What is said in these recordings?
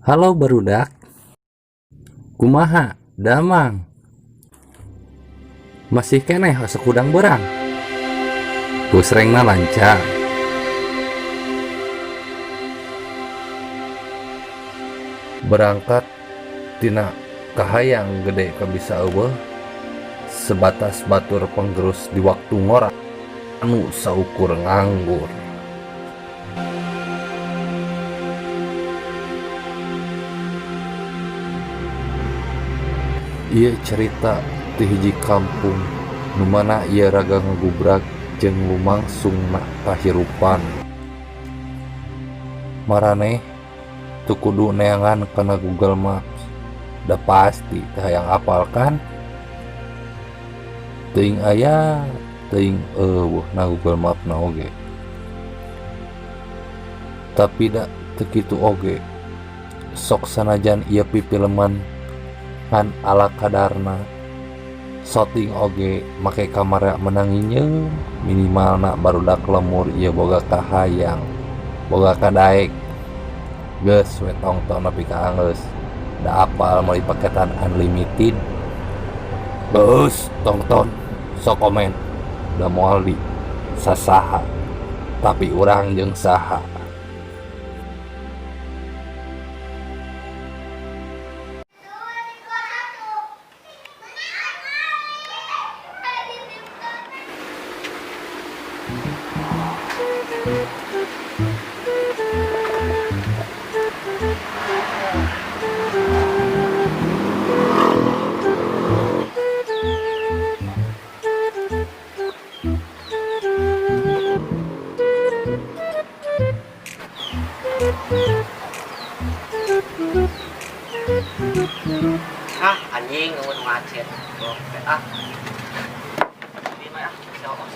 Halo, barudak. Kumaha damang? Masih keneh osok hudang beurang? Gusrengna lancar? Berangkat tina kahayang gede kabisa euweuh sebatas batur penggerus di waktu ngora anu saukur nganggur. Ieu carita ti hiji kampung nu mana ieu raga ngagubrag jeung lumangsungna kahirupan. Maraneh teu kudu neangan kana Google Maps, da pasti teu hayang apal kan? Teuing aya, teuing euweuh na Google Map na oge. Tapi da teu kitu oge, sok sanajan ieu pipileman ngan ala kadarna, shooting oge make kamera meunang nginjeum, minimalna barudak lembur ieu boga kahayang, boga kadaek. Geus we tongton nepi ka anggeus, da apal meuli paketan unlimited. Geus tongton, sok komen, da moal di sasaha, tapi urang jeung saha. Ah, anjing, euweuh macet. Oke, ah. Ini mah ah, si Oos.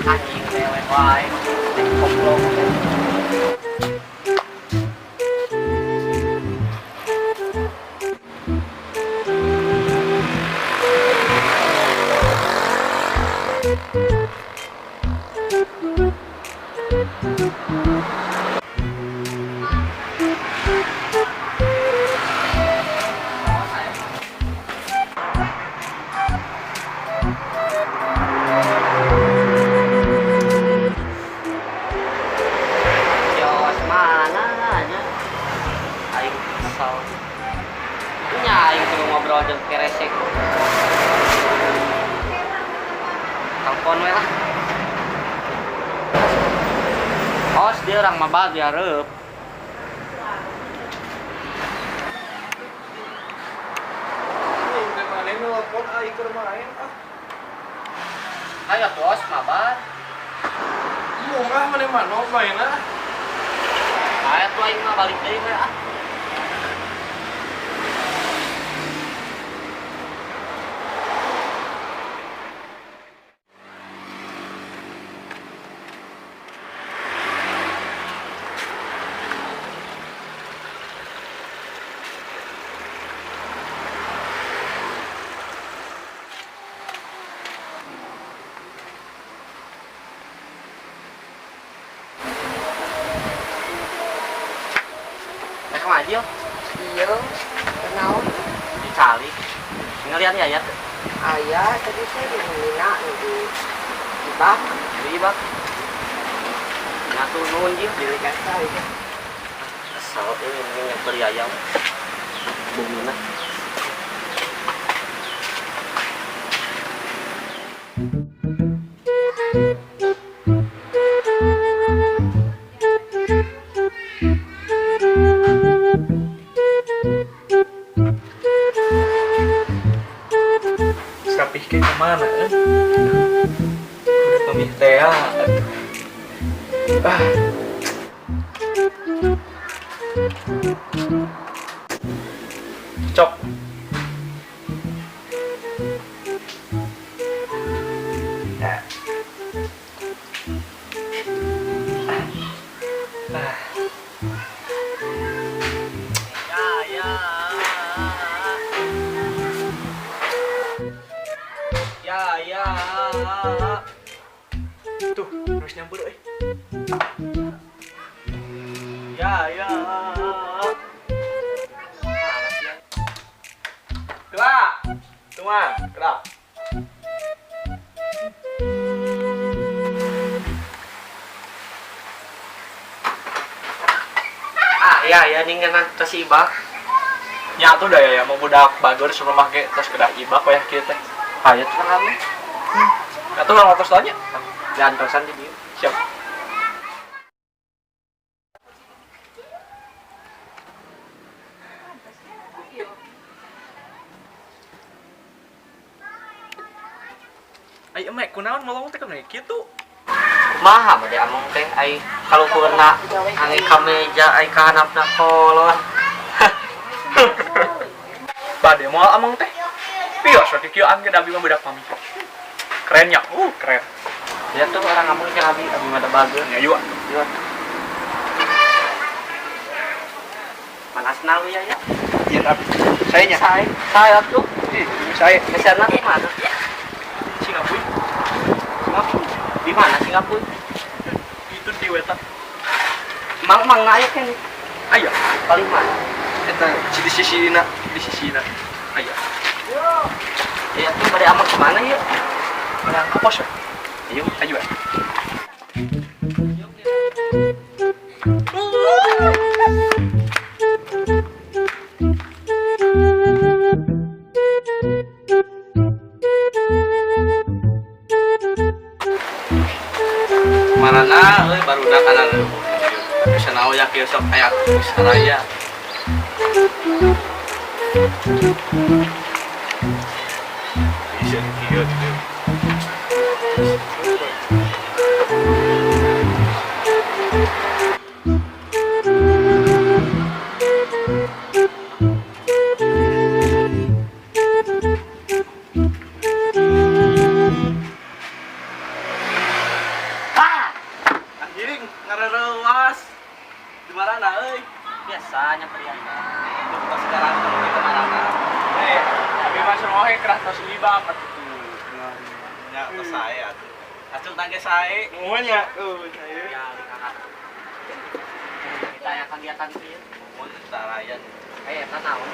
Anjing dewek wae. Goblok. Si Oos mana nya? Aing kesel. Nya aing kudu ngobrol jeung keresek. Telepon we lah. Os dia orang mabal dihareup. Maneh nelpon aing keur main ah. Ayo tuh Os mabar. Murah maneh mah no mainna. Ayo tuh aing mah balik deui we ah. Rek maju. Iya, kenaon? Dicalik. Ngeliat ya ya tuh. Aya, tadi saya di Mina di Ibak. Di Ibak. Nyatu nuhun jeung Di Kasa itu. Kesel euy ini yang beri ayam. Bumina. Sapih ke kemana eh? Pemih teh atuh. Ah. Cok. Ah. Ah. Ya ya. Ya ya. Tuh, harus nyamper euy. Ya ya. Kelak. Tunggu, kelak. Ah ya ya ningan tos ibak. Nya atuh da ya mau budak bageur suruh make tos kedah ibak wayah kieu teh. Hayo tuh rame. Atuh urang tos tanya. Diantosan di dieu. Siap. Ai emek kunaon molong teh kana kitu? Kumaha bade among teh ai kaluhurna ange ka meja ai ka handapna kolor. Bade moal among teh. Pios we kieu an ge da abi mah budak mami. Keren nya. Keren. Ya tuh orang among jeung abi, abi mah da bager. Ya yuk atuh. Yuk. Panas nawi ya ya. Iya abi. Saya nya. Saya, saya tuh. Ih, saya. Meserna di mana? Singapura. Singapura. Di mana Singapura? Itu di Wetan. Mang mang aya keneh. Aya. Paling mana? Eta di sisina, di sisina. Aya. Ya tuh bade amang kemana ya? Urang ka pos we. Ayo. Ayo. Marana euy barudak kana bisa naon ya kieu sok aya saraya. Bisa kieu gitu. Ah, Anjing ngareurewas. Di marana euy? biasa nyamperin. Duh, pas sekarang di marana. Eh, abi mah suruh oge keras tos ibak atuh. Nya tos sae atuh. Acung tangge sae. Nuhun ya. Saya. Ya, di kakak. Kita aya kegiatan kieu. Mun sarayan. Eh, eta naon?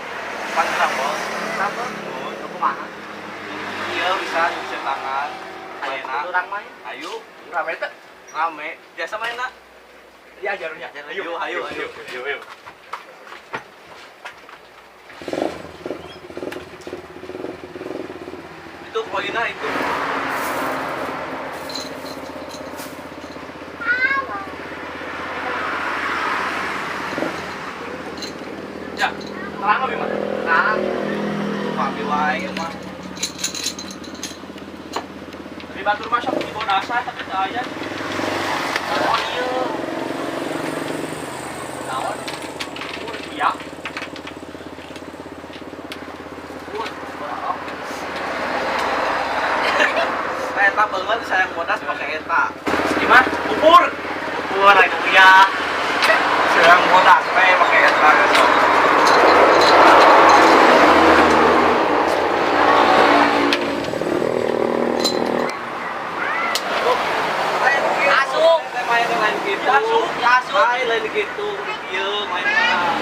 Pan rambol. Kenapa? Mun Lu kumaha? ieu bisa bisa tangan. Ayo Mainna. urang main. Ayo, Rame teh. rame. Biasa mainna. Diajarnya. Ayo, ayo, ayo. Ayo, ayo. Itu poinnya itu. Ya, terang abi mah. Nah, Pami wae ieu mah. Di batur mah sok di bodasan tapi teu aya. oh iya. Naon? Iya. Nah, eta beungeut sayang bodas pake eta. Gimana? Bubur. Bubur aya ya. Sayang bodas teh pake eta sok. Asup. Main lain gitu. Asup, asup. Main lain gitu. Ieu main mah.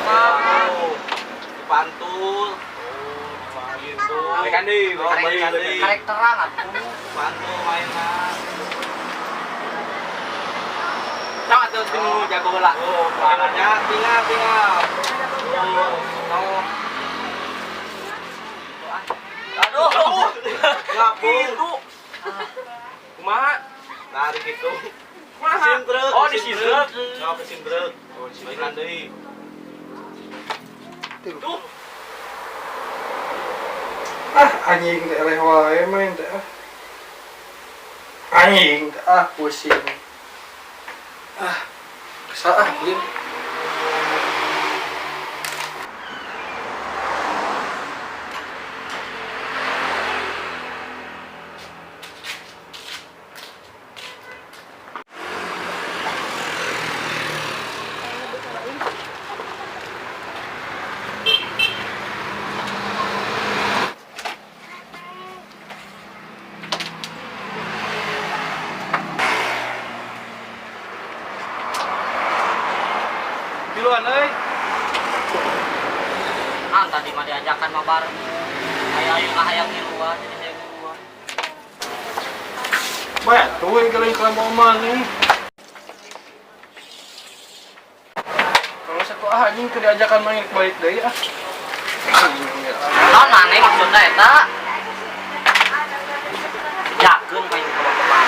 Oh, dipantul. Oh, gitu. Balikan deui, Oh, balikan deui. Karek terang atuh. Pantul main mah. Sama atuh tinu jago heula. Oh, tangannya tinggal tinggal. Oh, oh. Aduh. Ngapung. Itu. Kumaha? Tarik gitu. Kumaha? Simbrek. Oh, di simbrek. Oh, ke simbrek. Oh, balikan deui. Tuh. Ah, anjing teh eleh wae main teh ah. Anjing teh ah pusing. Ah, kesal ah ulin. Ngiluan euy. Ah, tadi mah diajakan mah bareng. Ayo ayo lah hayang ngiluan, jadi hayang ngiluan. Bae tuh yang kalian kalau maneh. Kalau satu ah anjing teu diajakan main balik deui ah. Anjing, ya. Naon maneh maksudna eta? Jakeun ka ieu ka bapak.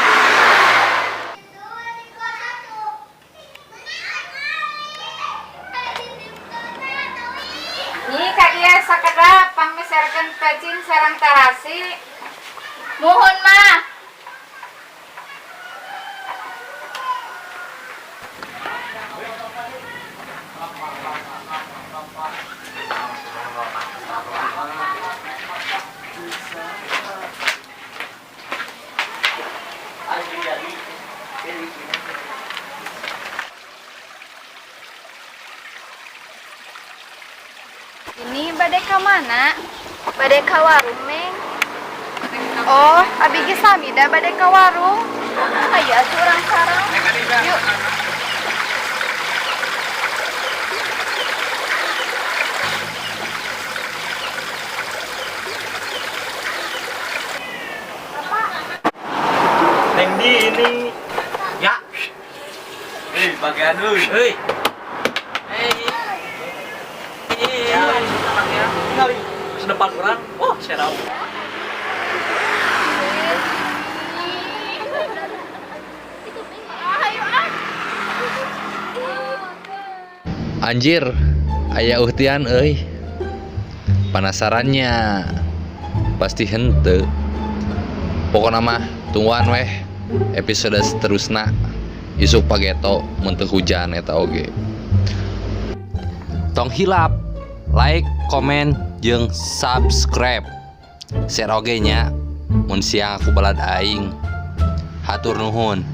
Nyi ka dieu sakedap pangmeserkeun pecin sareng tarasi. Muhun mah. Anjing jadi. Ini bade ka mana? Bade ka warung, Neng. Oh, abi ge sami da bade ka warung. Hayu atuh urang sareng. Yuk. Neng di ini. Ya. Eh, bagian euy. Hei. Hei. Ya, Tinggal sedepan orang. Oh, serap. Ayo ah. Anjir, aya uhtian euy. Penasarannya pasti henteu. Pokokna mah tungguan weh episode seterusna isuk pageto mun teu hujan eta oge. Tong hilap like, komen, jeung subscribe. Share oge nya mun siang ku balad aing. Hatur nuhun.